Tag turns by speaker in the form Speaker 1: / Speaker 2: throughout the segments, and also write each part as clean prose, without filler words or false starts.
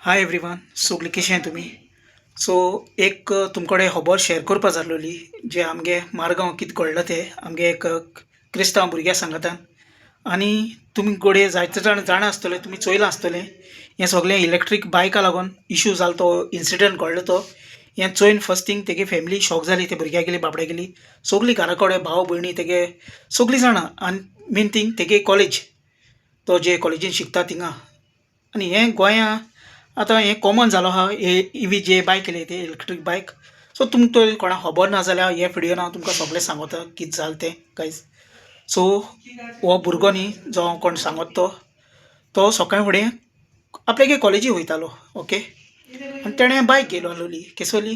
Speaker 1: Hi everyone, सगळीं कशें तुमी? सो एक तुमकडे खबर शेअर करपा जाल्लोली जे आमगे मारगांव कितें घडलां तें आमगे एक क्रिस्तांव भुरग्या सांगातान. आनी तुमी घडये जायते जाण जाणा आसतले, तुमी चोयलां आसतलें हें सगळें इलेक्ट्रीक बायका लागून इशू जालो तो इन्सिडंट घडलो तो. हें चोयन फर्स्ट थींग तेगे फॅमिली शॉक जाली, ते भुरग्या गेली बाबड्या गेली सगळीं घरा कडेन भाव भयणी तेगे सगळीं जाणां. आनी मेन थींग तेगे कॉलेज, तो जे कॉलेजीन शिकता थिंगा. आनी हें गोंया आतां हें कॉमन जालो आहा, हे इवी जे बायक येयले ते इलेक्ट्रीक बायक. सो तुमकां तर कोणाक खबर ना जाल्यार हे व्हिडियोन हांव तुमकां सगळें सांगता कितें जालें तें गायज. सो हो भुरगो न्ही जो हांव कोण सांगत तो तो सकाळ फुडें आपल्यागे कॉलेजी वयतालो. ओके, आनी तेणें बायक घेयलो आसलोली केसली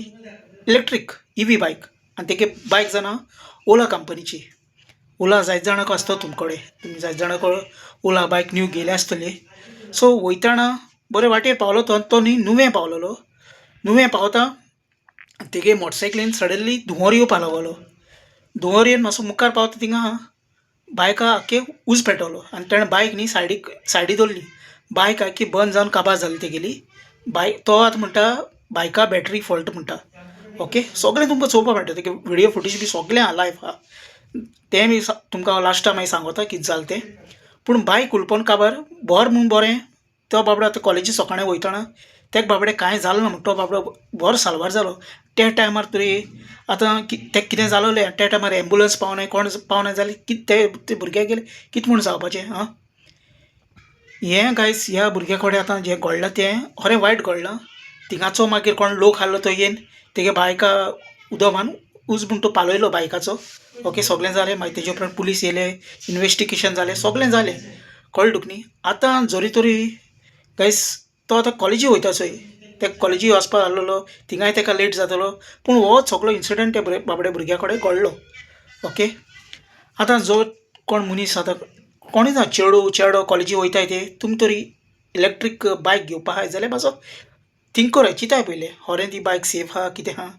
Speaker 1: इलेक्ट्रीक इवी बायक. आनी तेगे बायक जाणा ओला कंपनीची. ओला जायते जाणांक आसतो तुमकडे, तुमी जायते जाणां ओला बायक न्यू घेयल्या आसतली. सो वयताना बरे वाटेर पावलो तो, तो न्ही नुवें पावलोलो. नुवें पावता तेगे मोटरसायकलीन सडनली धुंवर येवपा लागलो. धुंवर येवन मातसो मुखार पावता थिंगा बायका आख्खे उज पेटवलो आनी तेणें बायक न्ही सायडीक सायडी दवरली. बायक आख्खी बंद जावन काबार जाली तेगेली बायक. तो आतां म्हणटा बायका बॅटरी फॉल्ट म्हणटा. ओके, सगळें तुमकां चोवपा मेळटा, तेगे व्हिडियो फुटेज बी सगळें आहा, लायव आहा तें बी. तुमकां हांव लास्टा मागीर सांगोता कितें जालें तें. पूण बायक उलपोन काबार बोर म्हूण बरें तो बाबडो आतां कॉलेजी सकाळीं वयतना तेका बाबडे कांय जालें ना म्हण तो बाबडो बरो साल्वार जालो. त्या टायमार तरी आतां तेका कितें जालोलें, त्या टायमार एम्बुलंस पावनाय, कोण पावना जाल्यार कितें ते भुरग्याक गेले कितें म्हूण जावपाचें? आं, हें गायस ह्या भुरग्या कडेन आतां जें घडलां तें खरें वायट घडलां. थिंगाचो मागीर कोण लोक आहलो तो येवन तेगे बायका उदक मारून उज म्हूण तो पालयलो बायकाचो. ओके, सगळें जालें. मागीर तेजे उपरांत पुलीस येयले, इनवेस्टिगेशन जालें, सगळें जालें, कळ्ळें तुका न्ही? आतां जरी तरी गायस तो आतां कॉलेजी वयता चोय, तेका कॉलेजी वचपा आहलोलो, थिंगाय तेका लेट जातलो. पूण हो सगळो इन्सिडंट त्या बाबड्या भुरग्या कडेन घडलो. ओके, आतां जो कोण मनीस आतां कोणूय जावं, चेडूं चेडो कॉलेजी वयताय ते तुमी तरी इलेक्ट्रीक बायक घेवपा आहाय जाल्यार मातसो थिंक कराय, चिंताय पयलें खरें ती बायक सेफ आहा कितें आहा.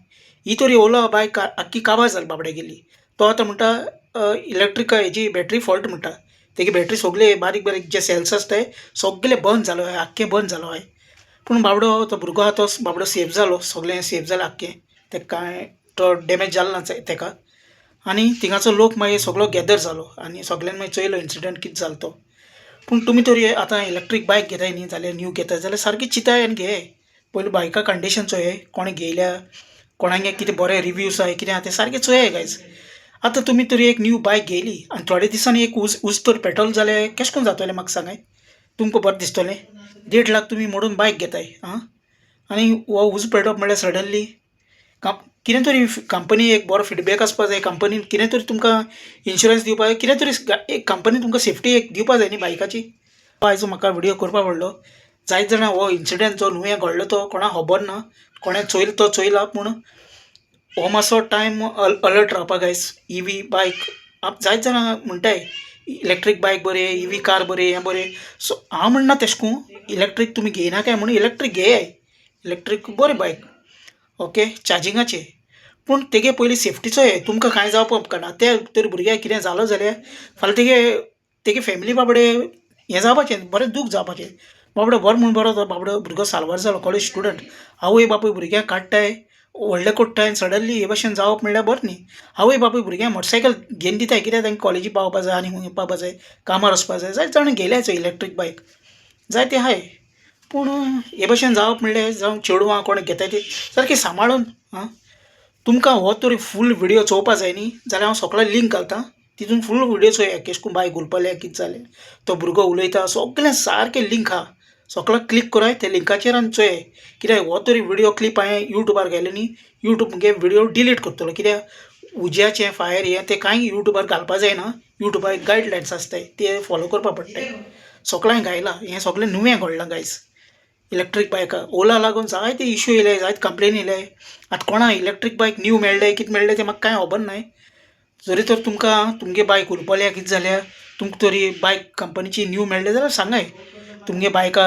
Speaker 1: ही तरी ओला बायक आख्खी काबार जाली बाबड्यागेली. तो आतां म्हणटा इलेक्ट्रीक हेजी बॅटरी फॉल्ट म्हणटा. तेगे बॅटरी सगळे बारीक बारीक जे सेल्स आसताय सगळे बंद जालो आहाय, आख्खे बंद जालो आहाय. पूण बाबडो तो भुरगो आहा तो बाबडो सेफ जालो, सगळें सेफ जालें आख्खें, तेका कांय तो डॅमेज जालो ना तेका. आनी थिंगाचो लोक मागीर सगळो गॅदर जालो आनी सगळ्यांनी मागीर चोयलो इन्सिडंट कितें जालो तो. पूण तुमी तरी आतां इलेक्ट्रीक बायक घेताय न्ही जाल्यार, न्यू घेताय जाल्यार सारकी चिंताय आनी घेयाय पयलू बायका कंडिशन चोयाय, कोणें घेयल्या, कोणागे कितें बरे रिव्यूज आहाय, कितें आहा तें सारकें चोयाय गायज. आतां तुमी तरी एक न्यू बायक घेयली आनी थोडे दिसांनी एक उज उज तर पेटवलो जाल्यार केशें कोन्न जातोलें म्हाका सांगाय? तुमकां बरें दिसतलें? 1.5 लाख तुमी मोडून बायक घेताय आं, आनी हो उजो पेटप म्हणल्यार सडनली कितें तरी कंपनी एक बरो फिडबॅक आसपा जाय. कंपनीन कितें तरी तुमकां इन्शुरन्स दिवपा जाय, कितें तरी एक कंपनी तुमकां सेफ्टी एक दिवपा जाय न्ही बायकाची. आयज म्हाका व्हिडियो करपा पडलो. जायते जाणां हो इन्सिडंट जो नुवें घडलो तो कोणाक खबर ना, कोणें चोयलो तो चोयला. पूण हो मातसो टायम अलर्ट रावपा गायज. इवी बायक जायते जाणां म्हणटाय इलेक्ट्रीक बायक बरी, इवी कार बरी, हें बरें. सो हांव म्हणना तेशें करून इलेक्ट्रीक तुमी घेयना काय म्हणून. इलेक्ट्रीक घेयाय, इलेक्ट्रीक बरें बायक, ओके, चार्जिंगाचे. पूण तेगे पयलीं सेफ्टीचो हे तुमकां कांय जावपाक उपकारना. ते तर भुरग्याक कितें जालो जाल्यार फाल्यां तेगे तेगे फॅमिली बाबडे हें जावपाचें, बरें दूख जावपाचें. बाबडो बरो म्हूण बरो तो बाबडो भुरगो साल्वार जालो, कॉलेज स्टुडंट. आवय बापूय भुरग्याक काडटाय, व्हडलें कोत्ताय, सडनली हे भाशेन जावप म्हणल्यार बरें न्ही. आवय बापूय भुरग्यांक मोटरसायकल घेवन दिताय कित्याक तांकां कॉलेजी पावपा जाय आनी खूंय पावपा जाय, कामार वचपा जाय. जायते जाणां घेयल्याय इलेक्ट्रीक बायक, जायते आहाय. पूण हे भाशेन जावप म्हणल्यार, जावं चेडवां कोण घेताय ती सारकें सांबाळून. आं, तुमकां हो तरी फूल व्हिडियो चोवपा जाय न्ही जाल्यार हांव सगळो लिंक घालता, तितून फूल व्हिडियो चोया केशें कोन्न बायक उलपलें, कितें जालें, तो भुरगो उलयता, सगळें सारकें लिंक आहा. सगळो क्लिक कराय त्या लिंकाचेर आनी चोयाय. कित्याक हो तरी व्हिडियो क्लिप हांवें यूट्यूबार घायले न्ही, यूट्यूब मुगे व्हिडियो डिलीट करतलो. कित्याक उज्याचें फायर हें तें कांय यूट्यूबार घालपा जायना. यूट्यूबार गायडलायन्स आसताय, ते फॉलो करपा पडटाय. सगळें घायलां हें सगळें नुवें घडलां गायज. इलेक्ट्रीक बायकां ओला लागून जायते इशू येयले, जायते कंप्लेन येयले. आतां कोणा इलेक्ट्रीक बायक न्यू मेळ्ळें, कितें मेळ्ळें तें म्हाका कांय खबर नाय. जरी तर तुमकां तुमगे बायक उरपल्या कितें जाल्यार, तुमकां तरी बायक कंपनीची न्यू मेळ्ळें जाल्यार सांगाय, तुमगे बायका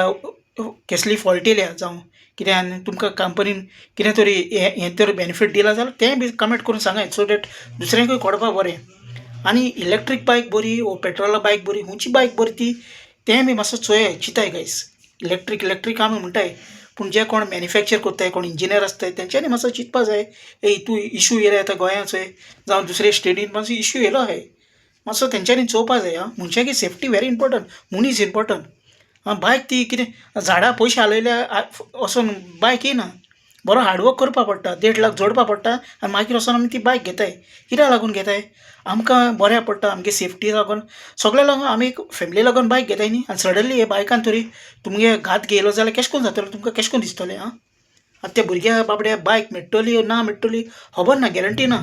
Speaker 1: केसली फॉल्ट येयल्या जावं कितें आनी तुमकां कंपनीन कितें तरी हें हें तर बेनिफीट दिलां जाल्यार तेंय बी कमेंट करून सांगाय, सो that दुसऱ्यांकूय कळपा बरें. आनी इलेक्ट्रीक बायक बरी वो पेट्रोला बायक बरी, खंयची बायक बरी ती, तें बी मातसो चोयाय, चिंताय गायज. इलेक्ट्रीक इलेक्ट्रीक आमी म्हणटाय, पूण पूण जे कोण मॅन्युफॅक्चर कोत्ताय, कोण इंजिनियर आसताय, तेंच्यांनी मातसो चिंतपा जाय. ए हितू इशू येयले आतां गोंयांत चोय जावं दुसरे स्टेटीन मातसो इशू येयलो आहाय, मातसो तेंच्यांनी चोवपा जाय. आं, मनशाची सेफ्टी व्हेरी इम्पोर्टंट, मनीस इम्पोर्टंट. आं, बायक ती कितें झाडां पयशे हालयल्या वचोन बायक येयना. बरो हार्डवर्क करपा पडटा, 1.5 लाख जोडपा पडटा आनी मागीर वचोन आमी ती बायक घेताय. कित्याक लागून घेताय? आमकां बऱ्याक पडटा, आमगे सेफ्टी लागून, सगळें लागून आमी फॅमिली लागून बायक घेताय न्ही. आनी सडनली हे बायकान तरी तुमगे घात घेयलो जाल्यार केशें कोन्न जातलें? तुमकां केशें कोन्न दिसतलें? आं, आतां त्या भुरग्या बाबड्या बायक मेळटली ना मेळटली खबर ना, गॅरंटी ना.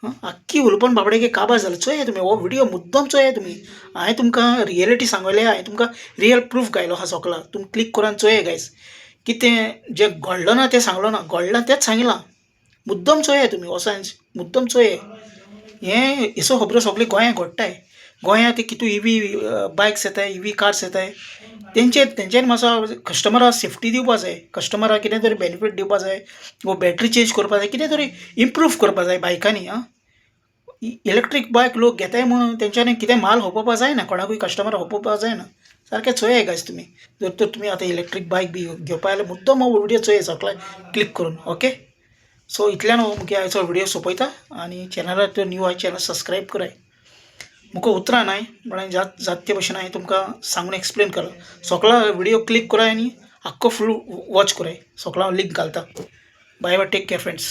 Speaker 1: आं, आख्खी उलोवपान बाबड्यागे काबार जालें. चोया तुमी हो विडियो मुद्दम चोया तुमी. हांवें तुमकां रियलिटी सांगले, हांवें तुमकां रियल प्रूफ घायलो आसा सोकला. तुमी क्लिक करून चोया गायज, कितें जें घडलो ना तें सांगलो ना, घडलां तेंच सांगिलां. मुद्दम चोया तुमी, वोसोन मुद्दम चोया. हें हेसो खबरो सगळे गोंयांत घडटाय. गोंयांत ते कितू इवी बायक्स येताय, इवी कार्स येताय, तेंचे तेंच्यानी मातसो कस्टमराक सेफ्टी दिवपा जाय, कस्टमराक कितें तरी बेनिफीट दिवपा जाय वो बॅटरी चेंज करपा जाय, कितें तरी इम्प्रूव करपा जाय बायकांनी. आं, इलेक्ट्रीक बायक लोक घेताय म्हणून तेंच्यांनी कितें माल खपोवपा जायना, कोणाकूय कस्टमर खपोवपा जायना. सारकें चोयाय गायज तुमी, जर तर तुमी आतां इलेक्ट्रीक बायक बी घेवपा जाल्यार मुद्दम हो विडियो चोया सगळे क्लिक करून. ओके, सो इतल्यान हो मुगे आयचो विडियो सोंपयता आनी चॅनलार तर न्यू आहा, चॅनल सबस्क्रायब कराय. मुका उतरां नाय म्हळ्यार जात जात ते भशेन हांवें तुमकां सांगून एक्सप्लेन केलां. सगळो विडियो क्लिक कराय आनी आख्खो फूल वॉच कराय. सगळो हांव लिंक घालता. Bye bye, take care friends.